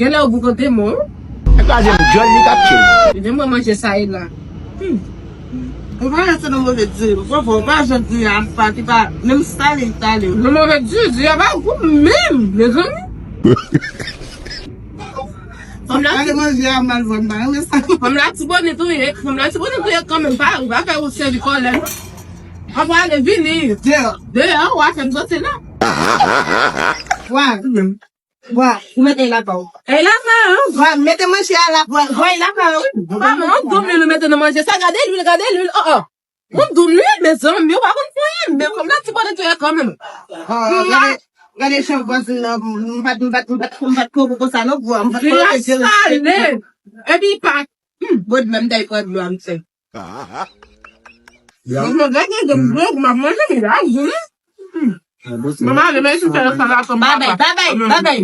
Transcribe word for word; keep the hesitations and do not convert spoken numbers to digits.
Genlè ou boukante mwen. Kraze m dyòl li k ap tchil. Vin mwen manje sa e la. Ou pa rete nan move diri. Ou pa, ou pa jan diri a pa, ki pa menm style, style. Nan move diri, diri a pa gou menm, mezanmi. Fanm la ti manje a mal vwè m pa renmen sa. Fanm la ti bonit ou ye, fanm la ti bonit ou ye kanmenm, pa, pa fè ou sèvi kòlè. Ann ale vini. Deyò. Deyò, ou a fè m soti la. Wa. Wa, ou mete la pa ou. E la pa, hein? Wa, mete manje a la pa ou. Wa, la pa ou. Maman, on doum lwil ou mete nan manje sa, gade lwil, gade lwil, oh oh. On doum lwil, mezanmi, ou pa konn fè anyen, men fanm la ti bonit ou ye kanmenm. Ah, gade, gade chan vwazin nan, m pa t, m pa t, m pa t, m pa t poko konsa non, bro. M pa t Vin poko la sale. Epi pa. Bon, menm day pran dlo a, m fè. Mwen gade de mwen, mwen manje, m la, wi. Mwen ale, men si fè sa la, Bye bye, bye bye, bye bye.